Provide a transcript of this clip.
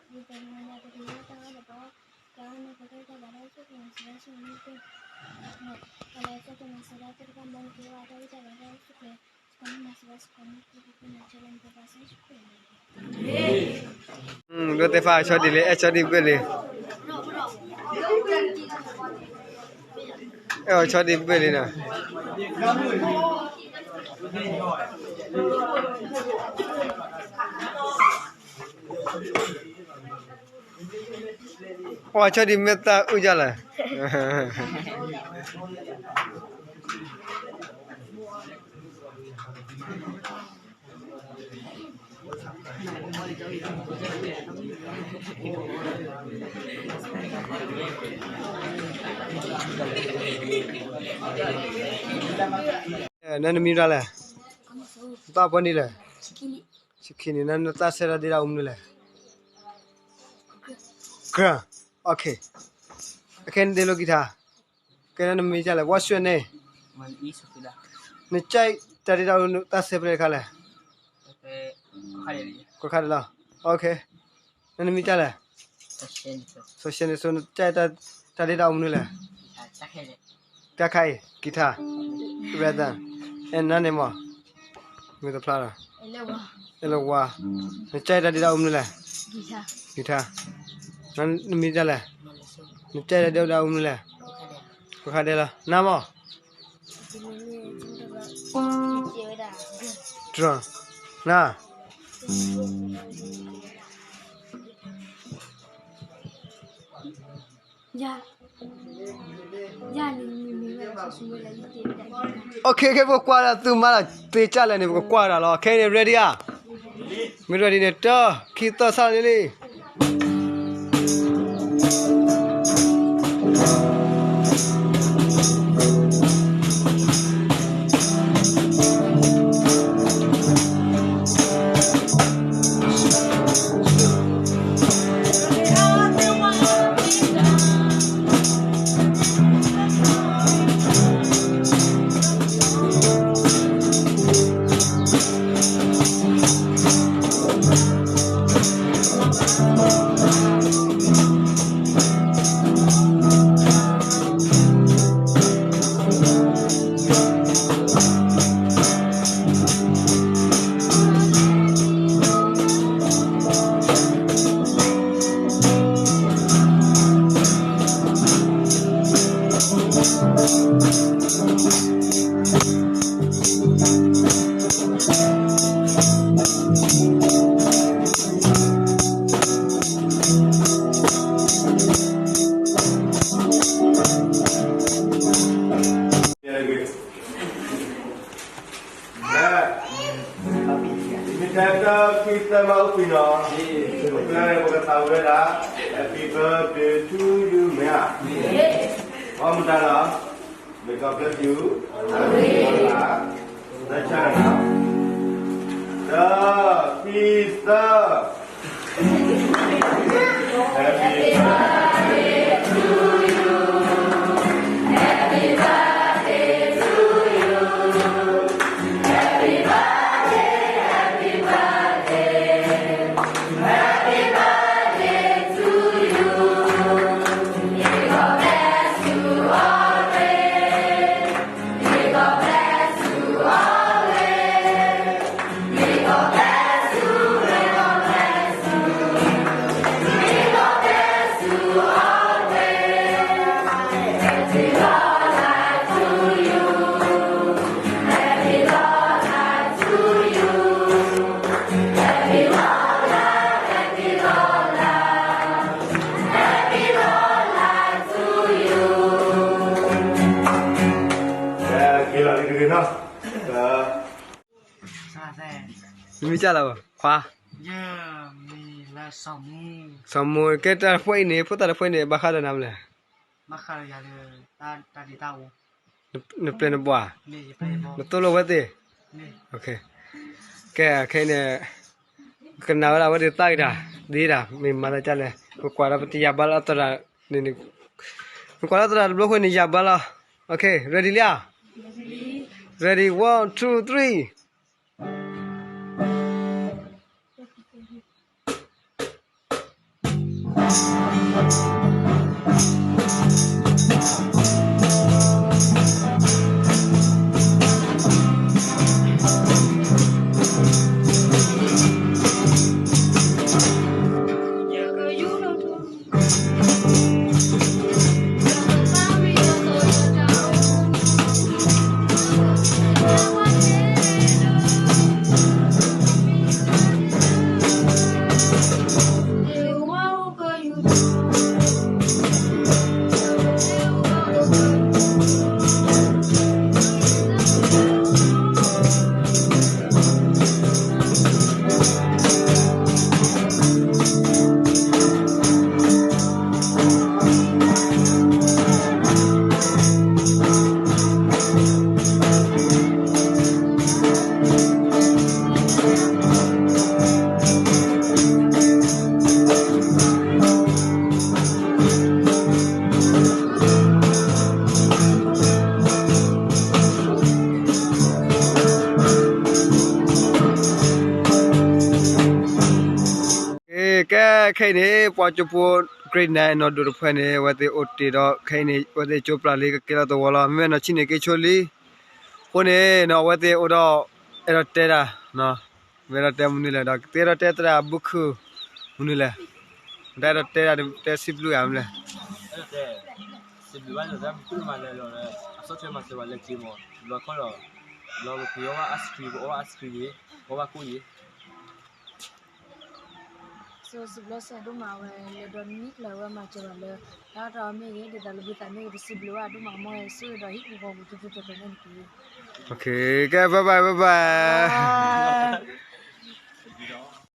ဒိးတဲဖးဆီဒံးလံ အဲၣ်ဆီဒံးဘၣ်လံ, အဲၣ်အီၤဆီဒံးဘၣ်လံနီၤ. ပှၤဆီဒံးမ့ၢ်သၣ်အုၣ်ဒ်လဲၣ်. နမံၤဒ်လဲၣ်, နသၣ်ပှဲၤနံၣ်လဲၣ်. ဆံခံနံၣ်, နသၣ်ဆဲးတၢ်ဒ့တၢ်အူမနုၤလဲၣ်. ကရၢ, အခဲနဒ့လိာ်ကံထါ, ကဲနမံၤဒ်လဲၣ်, what's your name? နကၠဲးတၢ်ဒ့တၢ်အူသၣ်ဆဲးဖဲလဲၣ်တခါလဲၣ်. ကိးခါဒဲးလီၤ, အခဲ နမံၤဒ်လဲၣ်. စီၤၡဲန့ၣ် စိ နကၠဲးတၢ်ဒ့တၢ်အူမနုၤလဲၣ်. တၢ်ခါအံၤ ကံထါ, rhythm, အဲၣ်နၤန့ၣ်မး, မ့ၢ်တဖျါလီၤ, အဲၣ်လၢဝါ, နကၠဲးတၢ်ဒ့တၢ်အူမနုၤလဲၣ်. ကံထါ, နမံၤဒ်လဲၣ်, နကၠဲးတၢ်ဒ့တၢ်အူမနုၤလဲၣ်. ကိးခါဒဲးလီၤ, နၤမး တြီ, နၤ okay, ခဲပကကွၢ်ဒၣ်သုမၤလၢသ့ကၢ်လဲၣ်န့ၣ် ပကကွၢ်ဒၣ်လီၤ. ခဲအံၤန့ၣ် ready ဧါ, မ့ၢ် ready န့ၣ် တၢ, ခံ, သၢ, စးလံလံ. မ့ၢ်တဲတၢ်ခံသၢမးအိၣ်ဖှံနီၤ, ပကသးဝံၣ်ဝဲဒၣ် Happy birthday to you မ့ၢ်ဧါ, အီၣ်မတၤနီၤ, May God bless you, တၢ်ဆၢနီၤ, တၢ်ခံသၢ Happy birthday to you. Happy birthday to you. Happy birthday, happy birthday. Happy birthday to you. May God bless you always. May God bless you always. May God bless you, may God bless you. May God bless you always. Happy long life to you. Happy long life to you. Happy long life, happy long life. Happy long life to you. ကဲလီၤလံတဂ့ၤနီၤ. နမံၤဒ်လဲၣ်, ခွါ, စီၤမိၤ, ကဲတၢ်တဖှဲအံၤန့ၣ် ဖိသၣ်တဖှဲအံၤန့ၣ် ဘၣ်ဃးဒီးနၤမလဲၣ်. နပျဲၢ်နဘှီၣ်, နသိၣ်လိဝဲသ့ၣ်. ကဲခဲအံၤန့ၣ် ကနၣ်ဝဲဒၣ်အဝဲသ့ၣ်သးက့ၤတၢ် ဒ်တၢ် မ့ၢ်မၤသးဒ်လဲၣ်, ပကွၢ်ဒီးပတယၤဘါလၢအသီတၢ်န့ၣ်, ပကွၢ်လၢသီတၢ်တဘျီဃီန့ၣ်ယၤဘါလီၤ. Okay, ready လံဧါ. Ready, one, two, three. ကဲ ခဲအံၤန့ၣ် ပှၤကၠိဖိ grade nine နီၢ်ဒိၣ်တဖုန့ၣ် အဝဲသ့ၣ်အိၣ်တ့ၢ်ဒီး ခဲအံၤန့ၣ် အဝဲသ့ၣ်ကၠိပျၢ်လံကကဲလီၤသဝီလီၤ. မ့မ့ၢ်နီၢ်ဆံန့ၣ်က့ၤဆိလံ. အဃိန့ၣ်နီၢ် အဝဲသ့ၣ်အိၣ်ဒီး အဲၣ်ဒိးတဲတၢ်, မ့ၢ်အဲၣ်ဒိးတဲမနုၤလဲၣ်ဒီး ကသ့အဲၣ်ဒိးတဲသရၣ်ဘုခုၣ်မနုၤလဲၣ်, တၢ်အဲၣ်ဒိးတဲတၢ် တဲစံးဘျုးယၤမနုၤလဲၣ်. စံးဘျုးဘၣ်လၢတၢ်မၤလၢလီၤလၢ အဆီၣ်ထွဲမၤစၢၤပှၤလၢက့မး ဘျီခီလီၤ, ဘျီပဖံးအီၣ်ဘၣ် ice cream ပအီၣ်ဘၣ် ice cream န့ၣ် ပအီၣ်ဘၣ်ကိၣ်ယံၤ စံးဘျုးစဲဒိၣ်မးဝဲ လၢဒီနံၤကျၢၤဝဲမၤစၢၤဘၣ်လၢ တၢ်အီၣ်တၢ်အီမ့ၢ်ဂ့ၤ ဒ်သိးလၢဘုသးမ့ၢ်ဂ့ၤ ပစံးဘျုးဘၣ်ဒိၣ်မး မ်ဆိၣ်ဂ့ၤဒီးဟံၣ်ဖိဃီဖိကၠိကၠိတီတီန့ၣ်တက့ၢ်. ကဲ bye bye bye bye.